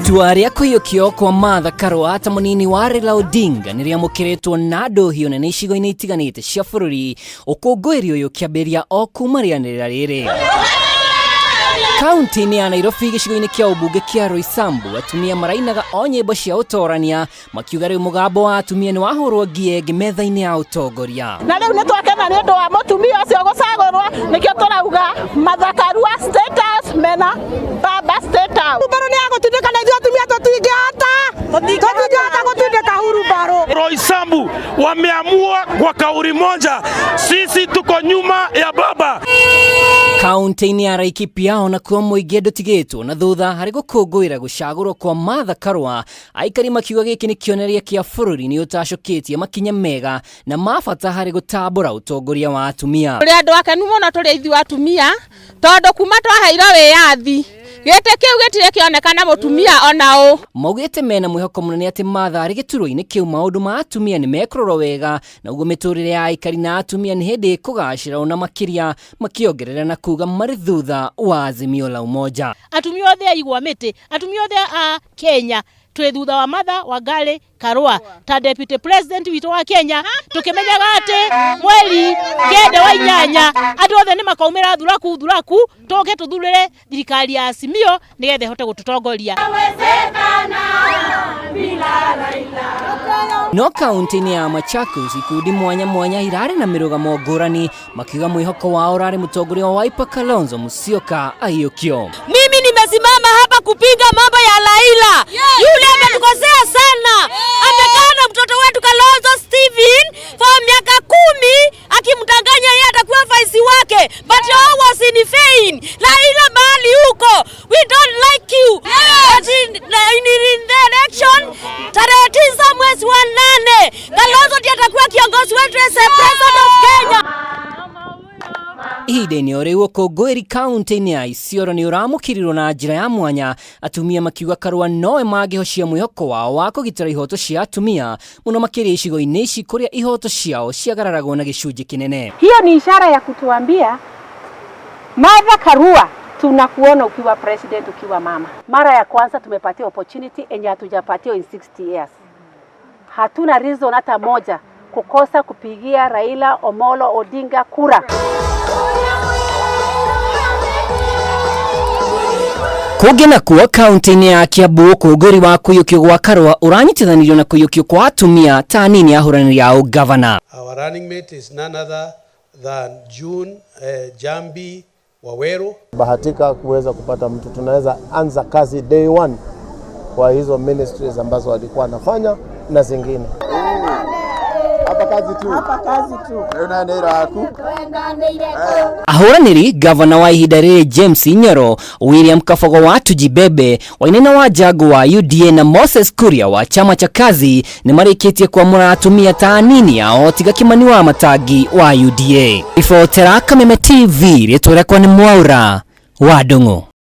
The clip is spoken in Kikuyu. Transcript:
Itua rĩa kũiyũkio kwa Martha Karua ta mũnini wa Raila Odinga nĩ rĩamũkĩrĩtwo na ndũhiũ nene icigo-inĩ itiganĩte cia bũrũri, ũkũngũĩri ũyũ ũkĩambĩrĩria o kuma rĩanĩrĩra rĩrĩ. Kaunti-inĩ ya Nairobi gĩcigo-inĩ kĩa ũmbunge kĩa Roysambu, atumia marainaga o nyĩmbo cia ũtorania makiuga rĩu mũgambo wa atumia nĩ wahũrwo ngie ĩngĩ metha-inĩ ya ũtongoria. Na rĩu nĩ twakena nĩ ũndũ wa mũtumia ũcio gũcagũrwo, nĩkĩo tũrauga Martha Karua State House mena Baba State House. Hurumbarũ nĩ yagũtindĩka na ithuĩ atumia tũtingĩhota, tũtingĩhota gũtindĩka hurumbarũ. Roysambu wameamua kwa kauli moja, sisi tuko nyuma ya baba. Kaunti-inĩ ya Laikipia onakuo mũingĩ ndũtigĩtwo na thutha harĩ gũkũngũĩra gũcagũrwo kwa Martha Karua. Aikari makiuga gĩkĩ nĩ kĩonereria kĩa bũrũri nĩ ũtacũkĩtie makinya mega na ma bata harĩ gũtambũra ũtongoria wa atumia. Tũrĩ andũ akenu mũno tũrĩ ithuĩ atumia, tondũ kuma twaheirwo wĩyathi gĩtĩ kĩu gĩtirĩ kĩonekana mũtumia ona ũ. Maugĩte mena mwĩhoko mũnene atĩ Martha arĩ gĩturwa-inĩ kĩu maũndũ ma atumia nĩ mekũrorwo wega na ũguo mĩtũrĩre ya aikari na atumia nĩ hĩndĩ ĩkũgacĩra ona makĩria, makĩongerera na kuga marĩ thutha wa Azimio la Umoja. Atumia othe a igwa mĩtĩ, atumia othe a Kenya twĩ thutha wa Martha Wangari Karua ta deputy president witũ wa Kenya, tukimenyaga atĩ mweri 9 wa 8 andũ othe nĩ makaumĩra thuraku thuraku tũke tũthurĩre thirikari ya Azimio nĩgetha ĩhote gũtũtongoria. No kaunti-inĩ ya Machakos ikundi mwanya mwanya irarĩ na mĩrũgamo ngũrani makiuga mwĩhoko wao ũrarĩ mũtongoria wa Wiper Kalonzo Musyoka aiyũkio. Mimi nimesimama hapa kupinga mambo ya Raila. Yule ametukosea sana. Amekaa na mtoto wetu Kalonzo Steven for miaka 10 akimdanganya yeye atakuwa vice wake. But all was in vain. Raila mahali huko, we don't like you. But in the election tarehe 9 mwezi wa 8 Kalonzo ndiye atakuwa kiongozi wetu as a president of Kenya. Ihinda-inĩ o rĩu ũkũngũĩri kaunti-inĩ ya Isiolo nĩ ũramũkĩrirwo na njĩra ya mwanya, atumia makiuga Karua nowe mangĩhocia mwĩhoko wao wa kũgitĩra ihoto cia atumia mũno makĩria icigo-inĩ ici kũrĩa ihoto ciao ciagararagwo na gĩcunjĩ kĩnene. Hiyo ni ishara ya kutuambia Martha Karua, tunakuona ukiwa president, ukiwa mama. Mara ya kwanza tumepatia opportunity enye hatujapatiwa in 60 years. Hatuna reason hata moja kukosa kupigia Raila Omolo Odinga kura. Kũngĩ nakuo kaunti-inĩ ya Kiambu ũkũngũĩri wa kũiyũkio gwa Karua ũranyitithanirio na kũiyũkio kwa atumia ta anini ahũranĩri a ũgavana. Our running mate is none other than June Jambi Waweru. Bahatika kuweza kupata mtu tunaweza anza kazi day one kwa hizo ministries ambazo walikuwa wanafanya na zingine. Hapa kazi tu. Hapa kazi tu. Ahũranĩri gavana wa ihinda rĩrĩ James Nyoro, William Kabogo wa Tujibebe, Wainaina wa Jango wa UDA na Moses Kuria wa chama cha Kazi nĩ marĩkĩtie kwamũra atumia ta anini ao tiga Kimani wa Matangi wa UDA. Ribotera Kameme TV, rĩtwa rĩakwa nĩ Mwaura wa Ndung'u.